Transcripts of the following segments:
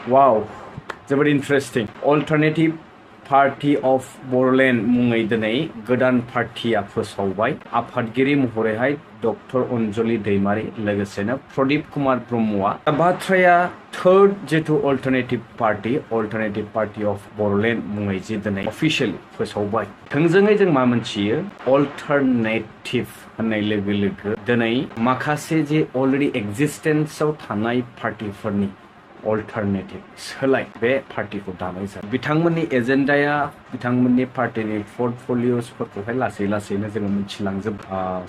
Wow, जोबोद interesting. Alternative party of Bodoland मुङै दिनै गोदान पार्टिया फोसावबाय. आफादगिरि महरैहाय डक्टर अनजलि दैमारि लोगोसेनो प्रदीप कुमार ब्रह्मआ. बाथ्राया थार्ड जिथु अल्टारनेटिभ पार्टी अफ बड'लेण्ड मुङै जि दिनै अफिसियेलि फोसावबाय. थोंजोङै जों मा मोनथियो? अल्टारनेटिभ होननाय लोगो लोगो दिनै माखासे जे अलरेडि एक्जिस्टेन्सआव थानाय पार्टिफोरनि अल्टारनेटिभ सोलाय बे पार्टिखौ दानाय जायो. बिथांमोननि एजेन्डाया बिथांमोननि पार्टिनि पर्टफलिय'सफोरखौहाय लासै लासैनो जोङो मिथिलांजोब.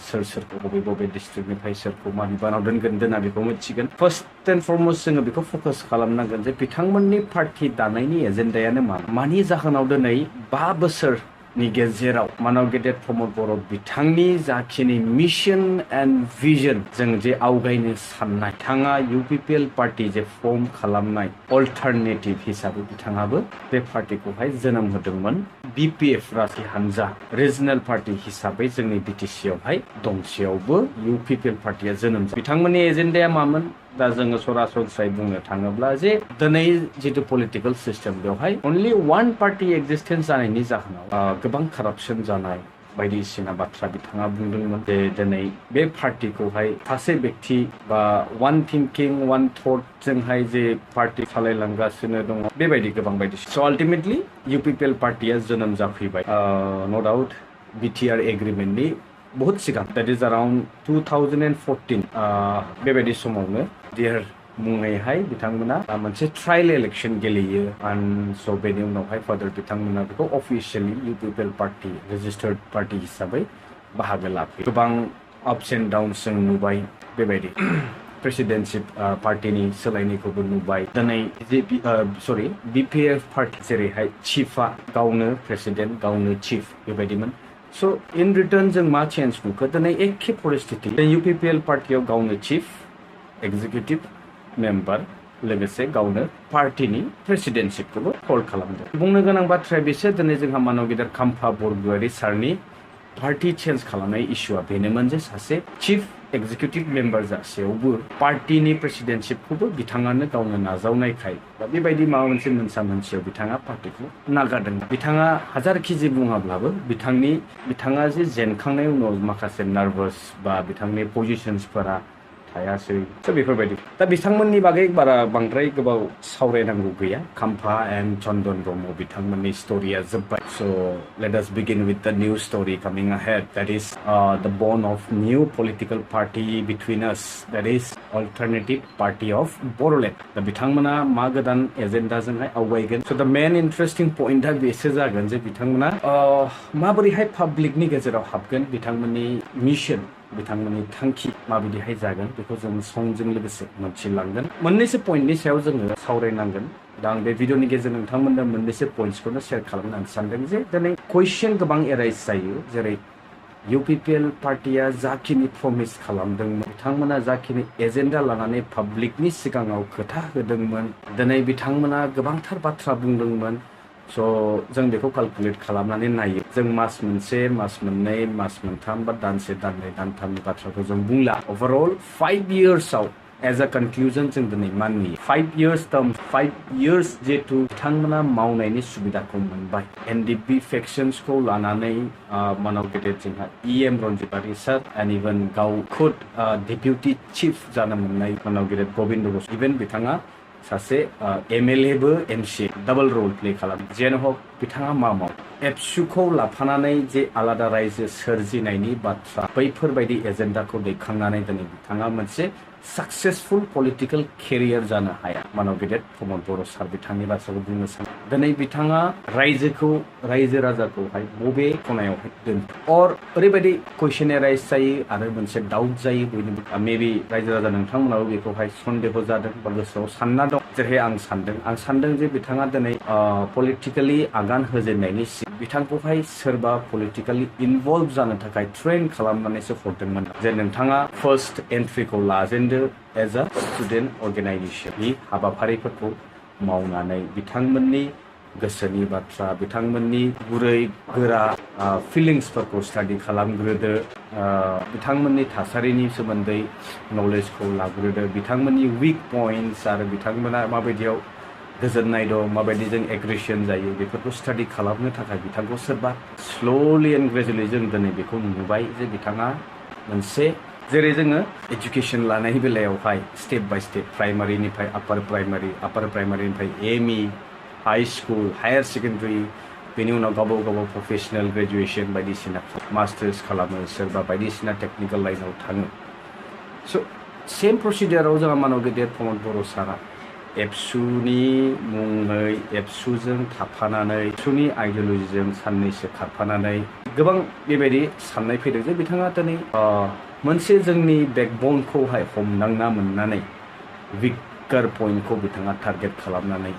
सोर सोरखौ बबे डिस्ट्रिक्टनिफ्राय सोरखौ मा बिबानाव दोना बेखौ मिथिगोन. फार्स्ट एन्ड फरमस्ट जोङो बेखौ फकास खालामनांगोन जे बिथांमोननि पार्टि दानायनि एजेन्डायानो मानि जाहोनाव दिनै 5 बोसोरनि गेजेराव मानाव गेदेर प्रमद बर' बिथांनि जाखिनि मिशन एन्ड भिजन जों जे आवगायनो साननाय बिथाङा UPPL पार्टी जे फर्म खालामनाय अल्टारनेटिभ हिसाबै बिथाङाबो बे पार्टिखौहाय जोनोम होदोंमोन. BPF राजि हानजा रिजनेल पार्टी हिसाबै जोंनि BTC आवहाय दंसेयावबो UPPL पार्टिया जोनोम जादों. बिथांमोननि एजेन्डाया मामोन? दा जोङो सरासनस्रायै बुंनो थाङोब्ला जे दिनै जिथु पलिटिकेल सिस्टेम बेवहाय अनलि वान पार्टी एक्जिस्टेन्स जानायनि जाहोनाव गोबां कारापसन जानाय बायदिसिना बाथ्रा बिथाङा बुंदोंमोन. जे दिनै बे पार्टिखौहाय सासे व्यक्ति बा वान थिंकिं वान थटजोंहाय जे पार्टी सालायलांगासिनो दङ बेबायदि गोबां बायदिसिना. स' आल्टिमेटलि UPPL पार्टिया जोनोम जाफैबाय. नो डाउट BTR एग्रिमेन्टनि बहुत सिगां, दैट इज अराउन्ड 2014 बेबायदि समावनो देर मुङैहाय बिथांमोना मोनसे ट्रायल इलेक्शन गेलेयो. एन्ड स' बेनि उनावहाय फार्दार बिथांमोना बेखौ अफिसियेलि UPPL पार्टी रेजिस्टार्ड पार्टी हिसाबै बाहागो लाफैयो. गोबां आपस एन्ड डाउन्स जों नुबाय. बेबायदि प्रेसिडेन्टशिप पार्टीनि सोलायनायखौबो नुबाय. दिनै BPF पार्टी जेरैहाय चिफआ गावनो प्रेसिडेन्ट गावनो चिफ बेबायदिमोन. स' इन रिटार्न जों मा चेन्ज नुखो? दिनै एखे परिस्थिति UPPL पार्टियाव गावनो चिफ एक्जिकिउटिभ मेम्बार लोगोसे गावनो पार्टिनि प्रेसिडेन्टशिपखौबो हल्ड खालामदों. बुंनो गोनां बाथ्राया बिसोर दिनै जोंहा मानव गेदेर खाम्फा बरग'यारि सारनि पार्टी चेन्ज खालामनाय इस्युआ बेनोमोन जे सासे चिफ एक्जिकिउटिभ मेम्बार जासेयावबो पार्टिनि प्रेसिडेन्टशिपखौबो बिथाङानो गावनो नाजावनायखाय बा बेबायदि माबा मोनसे मोनसेयाव बिथाङा पार्टिखौ नागारदों. बिथाङा हाजारखि जे बुङाब्लाबो बिथाङा जे जेनखांनाय उनाव माखासे नार्भास बा बिथांनि पजिशन्सफोरा थायासै. स' बेफोरबायदि. दा बिथांमोननि बागै बांद्राय गोबाव सावरायनांगौ गैया. खाम्फा एन्ड चन्दन ब्रह्म बिथांमोननि स्ट'रिया जोब्बाय. So' let us begin with the new story coming ahead, that is the born of new political party between us, that is alternative party of Bodoland. दा बिथांमोना मा गोदान एजेन्डाजोंहाय आवगायगोन? स' द मेन इन्टारेस्टिं पइन्टआ बेसो जागोन जे बिथांमोना माबोरैहाय पाब्लिकनि गेजेराव हाबगोन, बिथांमोननि मिशन बिथांमोननि थांखि माबायदिहाय जागोन बेखौ जों समजों लोगोसे मोनथिलांगोन. मोननैसो पइन्टनि सायाव जोङो सावरायनांगोन. दा आं बे भिडिअनि गेजेरजों नोंथांमोननो मोननैसो पइन्टसखौनो शेयार खालामनो सानदों जे दिनै कुइसन गोबां एराइज जायो. जेरै UPPL पार्टिया जाखिनि प्रमिस खालामदोंमोन, बिथांमोना जाखिनि एजेन्डा लानानै पाब्लिकनि सिगाङाव खोथा होदोंमोन, दिनै बिथांमोना गोबांथार बाथ्रा बुंदोंमोन. स' जों बेखौ केलकुलेट खालामनानै नायो. जों मास मोनसे, मास मोननै, मास मोनथाम बा दानसे, दाननै, दानथामनि बाथ्राखौ जों बुंला. अभारअल 5 इयार्सआव एज अ कनक्लुजन जों दिनै मा नुयो? 5 इयार्स जिहेतु बिथांमोना मावनायनि सुबिदाखौ मोनबाय. NDFB फेक्सन्सखौ लानानै मानाव गेदेर जोंहा EM रन्जितारि सार एन्ड इभेन गाव खुद डेपुटि चिफ जानो मोननाय मानाव गेदेर गबिन्द बसु, इभेन बिथाङा सासे MLA बो MC डाबल रल प्ले खालामो. जेन हक बिथाङा मा मावो? एबसुखौ लाफानानै जे आलादा रायजो सोरजिनायनि बाथ्रा, बैफोरबायदि एजेन्डाखौ दैखांनानै दिनै बिथाङा मोनसे सक्सेसफुल पलिटिकेल केरियार जानो हाया. मानाव गेदेर प्रमद बर' सार बिथांनि बाथ्राखौ बुंनो सानो. दिनै बिथाङा रायजो राजाखौहाय बबे खनायावहाय दोनदों? अर ओरैबायदि कुइसन एराइज जायो आरो मोनसे डाउट जायो बयनिबो. मेबि रायजो राजा नोंथांमोनाबो बेखौहाय सन्देह जादों बा गोसोआव सानना दं. जेरैहाय आं सानदों जे बिथाङा दिनै पलिटिकेलि आगान होजेननायनि सिगां बिथांखौहाय सोरबा पलिटिकेलि इनभल्भ जानो थाखाय ट्रेन खालामनानैसो हरदोंमोन. जे नोंथाङा फार्स्ट एन्ट्रिखौ लाजेनदो एज अ स्टुडेन्ट अर्गेनाइजेसन. बे हाबाफारिफोरखौ मावनानै बिथांमोननि गोसोनि बाथ्रा, बिथांमोननि गुरै गोरा फिलिंसफोरखौ स्टाडि खालामग्रोदो. बिथांमोननि थासारिनि सोमोन्दै नलेजखौ लाग्रोदो. बिथांमोननि उइक पइन्ट्स आरो बिथांमोना माबायदियाव गोजोननाय दं माबायदि जों एग्रेसन जायो बेफोरखौ स्टाडि खालामनो थाखाय बिथांखौ सोरबा स्ल'लि एन्ड ग्रेजुवेलि जों दिनै बेखौ नुबाय जे बिथाङा मोनसे जेरै जोङो एजुकेसन लानायनि बेलायावहाय स्टेप बाय स्टेप प्राइमारिनिफ्राय आपार प्राइमारिनिफ्राय ME high school higher secondary बेनि उनाव गावबा गाव प्रफेसनेल ग्रेजुवेसन बायदिसिना मास्टार्स खालामो सोरबा बायदिसिना टेक्निकेल लाइनाव थाङो स' सेम प्रसिडियाराव जोंहा मानव गेदेर प्रमद बर' सारा एबसुनि मुङै एबसुजों थाफानानै एबसुनि आइडिय'लजिजों साननैसो खारफानानै गोबां बेबायदि साननाय फैदों जे बिथाङा दिनै मोनसे जोंनि बेकबनखौहाय हमदांना मोननानै विकार पइन्टखौ बिथाङा टारगेट खालामनानै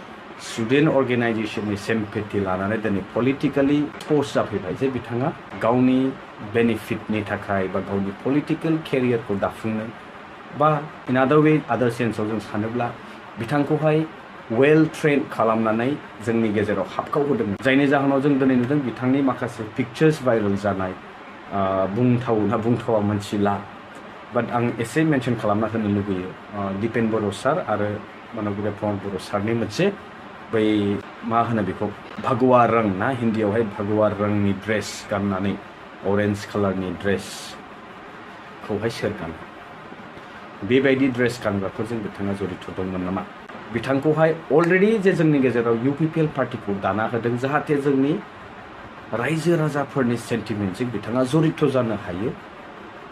स्टुडेन्ट अर्गेनाइजेसननि सिम्पेथि लानानै दिनै पलिटिकेलि फर्स जाफैबाय जे बिथाङा गावनि बेनिफिटनि थाखाय बा गावनि पलिटिकेल केरियारखौ दाफुंनो बा इन आदार वे आदार सेन्सआव जों सानोब्ला बिथांखौहाय वेल ट्रेन खालामनानै जोंनि गेजेराव हाबखाव होदोंमोन जायनि जाहोनाव जों दिनै नुदों बिथांनि माखासे पिक्चार्स भाइरेल जानाय बुंथावना बुंथावा मोनथिला बाट आं एसे मेनसन खालामना होनो लुबैयो दिपेन बर' सार आरो मानबगिरि प्रमद बर' सारनि मोनसे बै मा होनो बेखौ भागवा रं ना हिन्दीयावहाय भागवा रंनि ड्रेस गाननानै अरेन्ज कालारनि ड्रेसखौहाय सोर गानो बेबायदि ड्रेस गानग्राखौ जों बिथाङा जरित दंमोन नामा बिथांखौहाय अलरेडि जे जोंनि गेजेराव इउपिपिएल पार्टिखौ दाना होदों जाहाथे जोंनि रायजो राजाफोरनि सेन्टिमेन्टजों बिथाङा जरित जानो हायो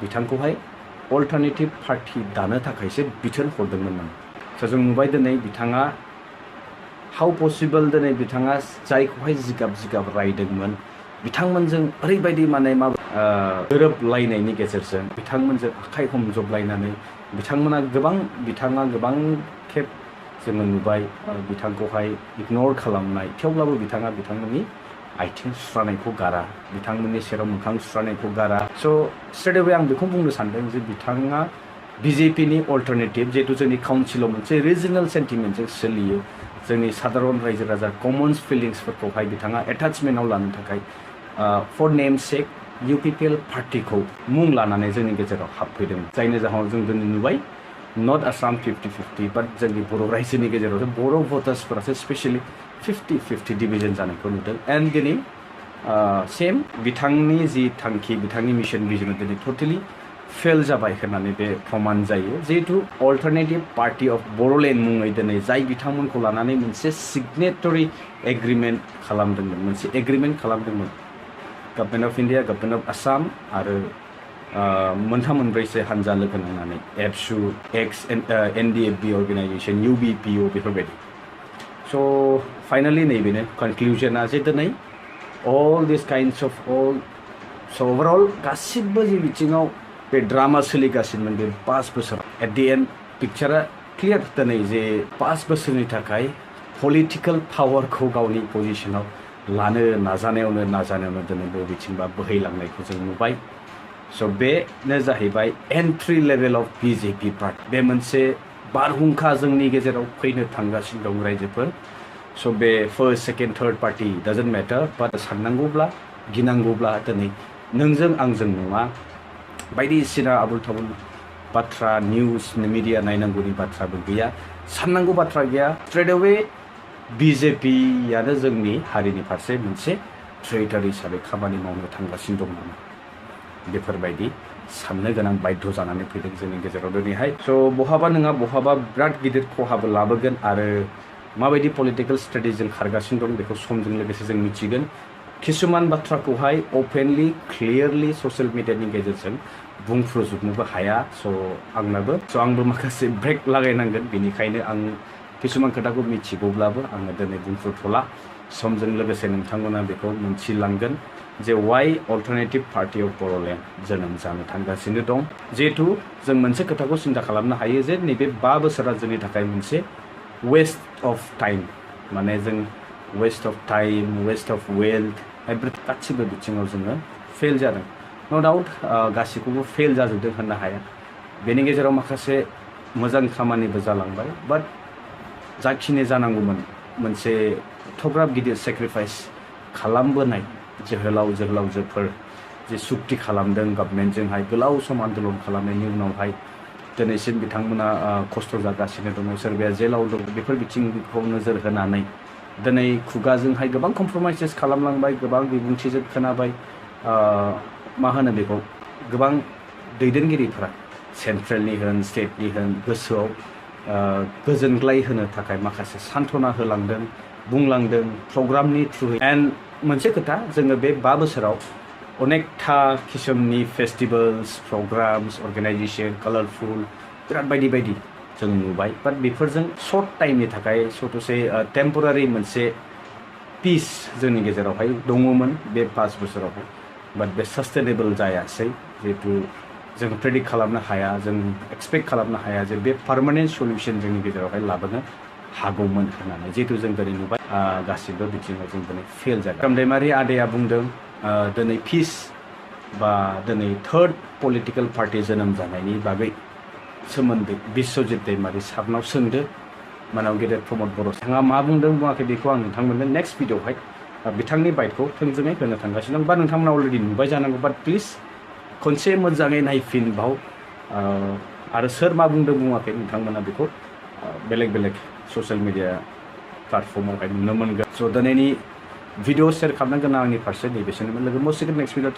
बिथांखौहाय अल्टारनेटिभ पार्टि दानो थाखायसो बिथोन हरदोंमोन नामा स' जों नुबाय दिनै बिथाङा हाउ पसिबल दिनै बिथाङा जायखौहाय जिगाब रायदोंमोन बिथांमोनजों ओरैबायदि माने गोरोबलायनायनि गेजेरजों बिथांमोनजों आखाइ हमजबलायनानै बिथाङा गोबां खेब जोङो नुबाय बिथांखौहाय इगनर खालामनाय थेवब्लाबो बिथाङा बिथांमोननि आथिं सुस्रानायखौ गारा बिथांमोननि सेराव मोखां सुस्रानायखौ गारा स' स्ट्रेटअवे आं बेखौ बुंनो सानदों जे बिथाङा बिजेपिनि अल्टारनेटिभ जिहेतु जोंनि काउन्सिलाव मोनसे रिजनेल सेन्टिमेन्टजों सोलियो जोंनि साधारन रायजो राजा कमन्स फिलिंसफोरखौहाय बिथाङा एटाचमेन्टआव लानो थाखाय फर नेम सेक इउपिपिएल पार्टिखौ मुं लानानै जोंनि गेजेराव हाबफैदों जायनि जाहोनाव जों दिनै नुबाय नट आसाम 50-50 बाट जोंनि बर' रायजोनि गेजेराव बर' भटार्सफोरासो स्पेसियेलि 50-50 डिभिजन जानायखौ नुदों एन्ड दिनै सेम बिथांनि जि थांखि बिथांनि मिशन भिजन दिनै टटेलि फेल जाबाय होननानै बे प्रमान जायो जिहेतु अल्टारनेटिभ पार्टि अफ बड'लेण्ड मुङै दिनै जाय बिथांमोनखौ लानानै मोनसे सिगनेटरि एग्रिमेन्ट खालामदोंमोन government of India government of Assam आरो मोनथाम मोनब्रैसो हानजा लोगो नांनानै एबसु NDFB अर्गेनाइजेसन UBPO बेफोरबायदि स' फाइनालि नैबेनो कनक्लुजना जे दिनै अल दिस काइन्डस अफ स' ओभारअल गासिबो जि बिथिङाव बे ड्रामा सोलिगासिनोमोन बे 5 बोसोर एट दि एन्ड पिक्चारा क्लियार दिनै जे 5 बोसोरनि थाखाय पलिटिकेल पावारखौ गावनि पजिशनाव लानो नाजानायावनो दिनै बबेथिंबा बोहैलांनायखौ जों नुबाय स' बेनो जाहैबाय entry level of BJP party बे मोनसे बारहुंखा जोंनि गेजेराव फैनो थांगासिनो दं रायजोफोर स' बे first second third party doesn't matter but साननांगौब्ला गिनांगौब्ला दिनै नोंजों आंजों नङा बायदिसिना आबुल थाबुल बाथ्रा निउस मिडिया नायनांगौनि बाथ्राबो गैया साननांगौ बाथ्रा गैया स्ट्रेटअवे बिजेपियानो जोंनि हारिनि फारसे मोनसे ट्रेइटर हिसाबै खामानि मावनो थांगासिनो दं नामा बेफोरबायदि साननो गोनां बाध्य जानानै फैदों जोंनि गेजेराव दिनैहाय स' बहाबा नङा बहाबा बिराद गिदिर खहाबो लाबोगोन आरो माबायदि पलिटिकेल स्ट्रेटेजिजों खारगासिनो दं बेखौ समजों लोगोसे जों मिथिगोन किसुमान बाथ्राखौहाय अपेनलि क्लियारलि ससियेल मिडियानि गेजेरजों बुंफ्रुजोबनोबो हाया स' आंबो माखासे ब्रेक लागायनांगोन बेनिखायनो आं किसुमान खोथाखौ मिथिगौब्लाबो आङो दिनै बुंफ्रुथ'ला समजों लोगोसे नोंथांमोना बेखौ मोनथिलांगोन जे वाइ अल्टारनेटिभ पार्टि अफ बड'लेण्ड जोनोम जानो थांगासिनो दं जिहेतु जों मोनसे खोथाखौ सिन्था खालामनो हायो जे नैबे 5 बोसोरा जोंनि थाखाय मोनसे वेस्ट अफ टाइम माने जों waste of time waste of wealth गासिबो बिथिङाव जोङो फेल जादों न' डाउट गासिखौबो फेल जाजोबदों होननो हाया बेनि गेजेराव माखासे मोजां खामानिबो जालांबाय बाट जाखिनि जानांगौमोन मोनसे एथ'ग्राब गिदिर सेक्रिफाइस खालामबोनाय जोहोलावजोफोर जे सुक्ति खालामदों गभर्नमेन्टजोंहाय गोलाव सम आन्दलन खालामनायनि उनावहाय दिनैसिम बिथांमोना खस्थ' जागासिनो दङ सोरबाया जेलाव दं बेफोर बिथिंखौ नोजोर होनानै दिनै खुगाजोंहाय गोबां कमप्रमाइसेस खालामलांबाय गोबां बिबुंथिजों खोनाबाय मा होनो बेखौ गोबां दैदेनगिरिफोरा सेन्ट्रेलनि होन स्टेटनि होन गोसोआव गोजोनग्लाय होनो थाखाय माखासे सान्त्वना होलांदों बुंलांदों प्रग्रामनि थ्रुयै एन्ड मोनसे खोथा जोङो बे 5 बोसोराव अनेकथा किसमनि फेस्टिभेल्स प्रग्राम्स अर्गेनाइजेशन कालारफुल बिराद बायदि बायदि जों नुबाय बाट बेफोरजों सर्ट टाइमनि थाखाय सथ'से टेम्परारि मोनसे पिस जोंनि गेजेरावहाय दङमोन बे 5 बोसोरावहाय बाट बे सास्टेनेबल जायासै जिहेतु जों प्रेडिक्ट खालामनो हाया जों एक्सपेक्ट खालामनो हाया जे बे पार्मानेन्ट सल्युसन जोंनि गेजेरावहाय लाबोनो हागौमोन होननानै जिहेतु जों दिनै नुबाय गासिबो बिथिङाव जों दिनै फेल जादों रामदैमारि आदैया बुंदों दिनै पिस बा दिनै थार्ड पलिटिकेल पार्टी जोनोम जानायनि बागै सोमोन्दै बिश्वजित दैमारि सारनाव सोंदो मानाव गेदेर प्रमद बर' बिथाङा मा बुंदों बुङाखै बेखौ आं नोंथांमोननो नेक्स्ट भिडिअ'हाय बिथांनि बाइटखौ थोंजोङै होनो थांगासिनो दं बा नोंथांमोना अलरेडि नुबाय जानांगौ बाट प्लिज खनसे मोजाङै नायफिनबाव आरो सोर मा बुंदों बुङाखै नोंथांमोना बेखौ बेलेग बेलेग ससियेल मिडिया प्लेटफर्मावहाय नुनो मोनगोन स' दिनैनि भिडिअ शेयार खालामनो गोनां आंनि फारसे नैबेसोनोमोन लोगो मोनसिगोन नेक्स्ट भिडिअ